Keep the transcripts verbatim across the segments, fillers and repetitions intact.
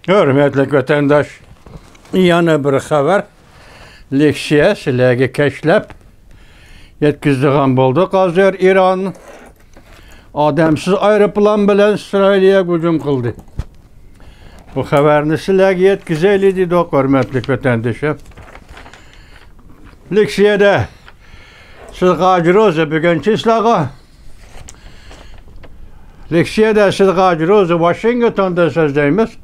ھۆرمەتلىك ۋەتەنداش، يەنە بىر خەۋەر لېكسىيە سىلەرگە كەچلەپ يەتكۈزىدىغان بولدۇق. ھازىر ئىران ئادەمسىز ئايروپىلان بىلەن ئىسرائىلىيەگە ھۇجۇم قىلدى. بۇ خەۋەرنى سىلەرگە يەتكۈزەيلى دېدۇق، ھۆرمەتلىك ۋەتەندىشىم. لېكسىيەدە سىزگە ھازىر ئۆزى بۈگۈن چىسلاغا لېكسىيەدە سىزگە ھازىر ئۆزى ۋاشىنگتوندا سۆزلەيمىز.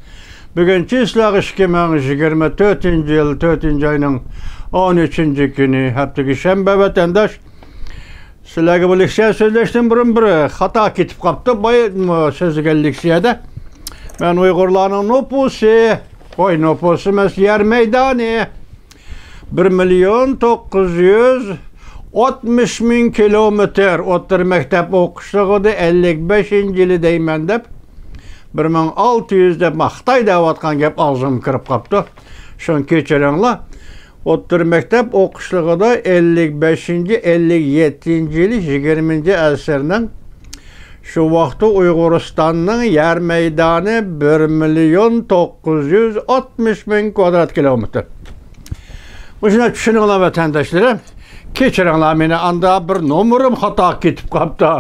بۈگۈن چىسلاغا ئىككى مىڭ يىگىرمە تۆتىنچى يىل تۆتىنچى ئاينىڭ ئون ئۈچىنچى كۈنى، ھەپتىكى شەنبە ۋەتەنداش. سىلەرگە بۇ لېكسىيە سۆزلەشتىن بۇرۇن بىر خاتا كېتىپ قاپتۇ. بايا سۆزلىگەن لېكسىيەدە مەن ئۇيغۇرلارنىڭ نوپۇسى، ۋاي نوپۇسى ئەمەس، يەر مەيدانى بىر مىليون توققۇز يۈز ئاتمىش مىڭ كىلومېتىر، ئوتتۇرا مەكتەپ ئوقۇشلۇقىدا ئەللىك بەشىنچى يىلى دەيمەن دەپ، بىر مىڭ ئالتە يۈز دەپ، مانا خىتاي دەۋاتقان گەپ ئاغزىمغا كىرىپ قاپتۇ. شۇڭا كەچۈرۈڭلار. ئوتتۇرا مەكتەپ ئوقۇشلۇقىدا ئەللىك بەشىنچى، ئەللىك يەتتىنچى يىلى يىگىرمىنچى ئەسىرنىڭ شۇ ۋاقىتتا ئۇيغۇرىستاننىڭ يەر مەيدانى بىر مىليون توققۇز يۈز ئاتمىش مىڭ كۋادرات كىلومېتىر. مۇشۇنى چۈشىنىڭلار ۋەتەنداشلىرىم. كەچۈرۈڭلار مېنى، ئاندا بىر نومۇرۇم خاتا كېتىپ قاپتۇ.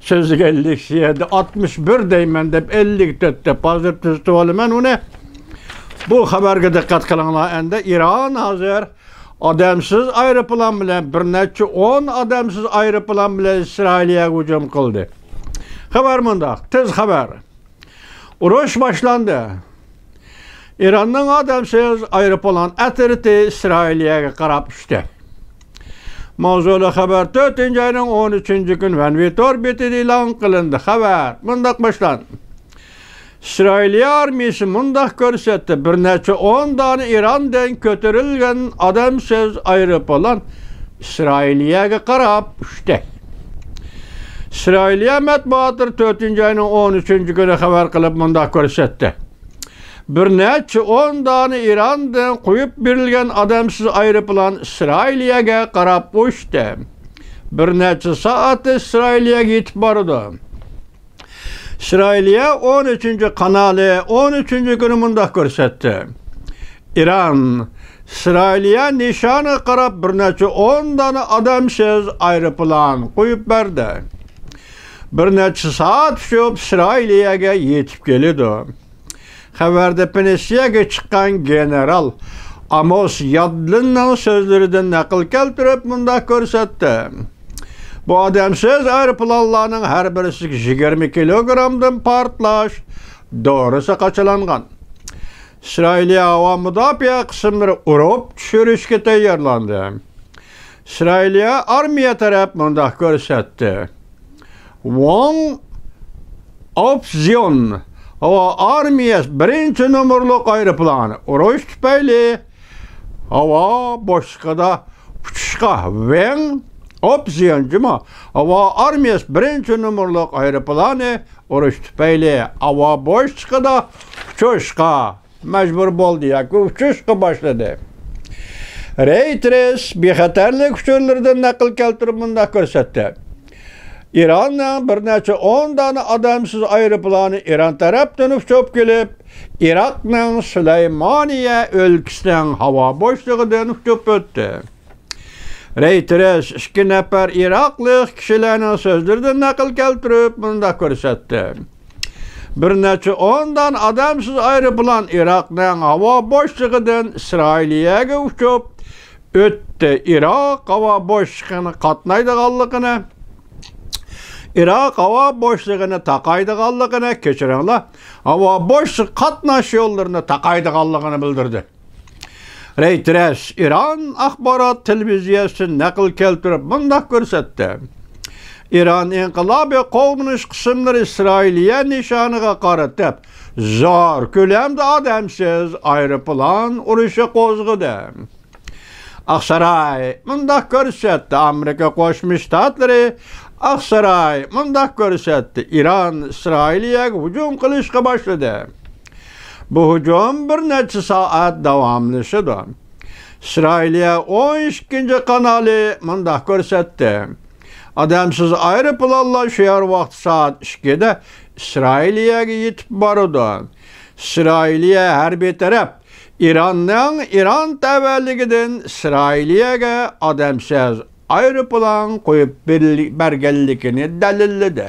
سۆزلىگەنلىك شۇ يەردە ئاتمىش بىر دەيمەن دەپ، ئەللىك تۆت دەپ ھازىر تۈزىتىۋالىمەن ئۇنى. بۇ خەۋەرگە دىققەت قىلىڭلار ئەندى. ئىران ھازىر ئادەمسىز ئايروپىلان بىلەن، بىر نەچچە ئون ئادەمسىز ئايروپىلان بىلەن ئىسرائىلىيەگە ھۇجۇم قىلدى. خەۋەر مۇنداق، تېز خەۋەر. ئۇرۇش باشلاندى. ئىراننىڭ ئادەمسىز ئايروپىلان ئەترىتى ئىسرائىلىيەگە قاراپ ئۇچتى. ماۋزۇلۇق خەۋەر تۆتىنچى ئاينىڭ ئون ئۈچىنچى كۈنى ۋەنۋى تور بېتىدە ئېلان قىلىندى. خەۋەر مۇنداق باشلاندى. ئىسرائىلىيە ئارمىيىسى مۇنداق كۆرسەتتى، بىر نەچچە ئون دانە ئىراندىن كۆتۈرۈلگەن ئادەمسىز ئايروپىلان ئىسرائىلىيەگە قاراپ ئۇچتى. ئىسرائىلىيە مەتبۇئاتلىرى تۆتىنچى ئاينىڭ ئون ئۈچىنچى كۈنى خەۋەر قىلىپ مۇنداق كۆرسەتتى. بىر نەچچە ئون دانە ئىراندىن قويۇپ بېرىلگەن ئادەمسىز ئايروپىلان ئىسرائىلىيەگە قاراپ ئۇچتى. بىر نەچچە سائەتتە ئىسرائىلىيەگە يېتىپ بارىدۇ. ئىسرائىلىيە ئون ئۈچىنچى قانالى ئون ئۈچىنچى كۈنى مۇنداق كۆرسەتتى. ئىران ئىسرائىلىيە نىشانىغا قاراپ بىر نەچچە ئون دانە ئادەمسىز ئايروپىلان قويۇپ بەردى. بىر نەچچە سائەت ئۇچۇپ ئىسرائىلىيەگە يېتىپ كېلىدۇ. خەۋەردە پېنسىيەگە چىققان گېنېرال ئاموس يادلىننىڭ سۆزلىرىدىن نەقىل كەلتۈرۈپ مۇنداق كۆرسەتتى. بۇ ئادەمسىز ئايروپىلانلارنىڭ ھەر بىرسىگە يىگىرمە كىلوگرامدىن پارتلاش دورىسى قاچىلانغان. ئىسرائىلىيە ھاۋا مۇداپىئە قىسىملىرى ئۇرۇپ چۈشۈرۈشكە تەييارلاندى. ئىسرائىلىيە ئارمىيە تەرەپ مۇنداق كۆرسەتتى. ۋاڭ ئوپزىيون ھاۋا ئارمىيەسى بىرىنچى نومۇرلۇق ئايروپىلانى ئۇرۇش تۈپەيلى ھاۋا بوشلۇقىدا ئۇچۇشقا، ۋېڭ ئوپزىيون جۇما ھاۋا ئارمىيەسى بىرىنچى نومۇرلۇق ئايروپىلانى ئۇرۇش تۈپەيلى ھاۋا بوشلۇقىدا ئۇچۇشقا مەجبۇر بولدى ياكى ئۇچۇشقا باشلىدى. رەيتېرس بىخەتەرلىك ئۇچۇرلىرىدىن نەقىل كەلتۈرۈپ مۇنداق كۆرسەتتى. ئىراننىڭ بىر نەچچە ئون دانە ئادەمسىز ئايروپىلانى ئىران تەرەپتىن ئۇچۇپ كېلىپ، ئىراقنىڭ سۇلەيمانىيە ئۆلكىسىنىڭ ھاۋا بوشلۇقىدىن ئۇچۇپ ئۆتتى. رەيتېرس ئىككى نەپەر ئىراقلىق كىشىلەرنىڭ سۆزلىرىدىن نەقىل كەلتۈرۈپ مۇنداق كۆرسەتتى. بىر نەچچە ئون دانە ئادەمسىز ئايروپىلان ئىراقنىڭ ھاۋا بوشلۇقىدىن ئىسرائىلىيەگە ئۇچۇپ ئۆتتى. ئىراق ھاۋا بوشلۇقىنى قاتنايدىغانلىقىنى، ئىراق ھاۋا بوشلۇقىنى تاقايدىغانلىقىنى، كەچۈرۈڭلار، ھاۋا بوشلۇق قاتناش يوللىرىنى تاقايدىغانلىقىنى بىلدۈردى. رەيتېرس ئىران ئاخبارات تېلېۋىزىيەسىدىن نەقىل كەلتۈرۈپ مۇنداق كۆرسەتتى. ئىران ئىنقىلابىي قوغدىنىش قىسىملىرى ئىسرائىلىيە نىشانىغا قارىتىپ زور كۆلەمدە ئادەمسىز ئايروپىلان ئۇرۇشى قوزغىدى. ئاقساراي مۇنداق كۆرسەتتى، ئامېرىكا قوشما شتاتلىرى ئاقساراي مۇنداق كۆرسەتتى، ئىران ئىسرائىلىيەگە ھۇجۇم قىلىشقا باشلىدى. بۇ ھۇجۇم بىر نەچچە سائەت داۋاملىشىدۇ. ئىسرائىلىيە ئون ئىككىنچى قانالى مۇنداق كۆرسەتتى. ئادەمسىز ئايروپىلانلار شۇ يەر ۋاقتى سائەت ئىككىدە ئىسرائىلىيەگە يېتىپ بارىدۇ. ئىسرائىلىيە ھەربىي تەرەپ ئىراننىڭ ئىران تەۋەلىكىدىن ئىسرائىلىيەگە ئادەمسىز ئايروپىلان قويۇپ بېرىل-، بەرگەنلىكىنى دەلىللىدى.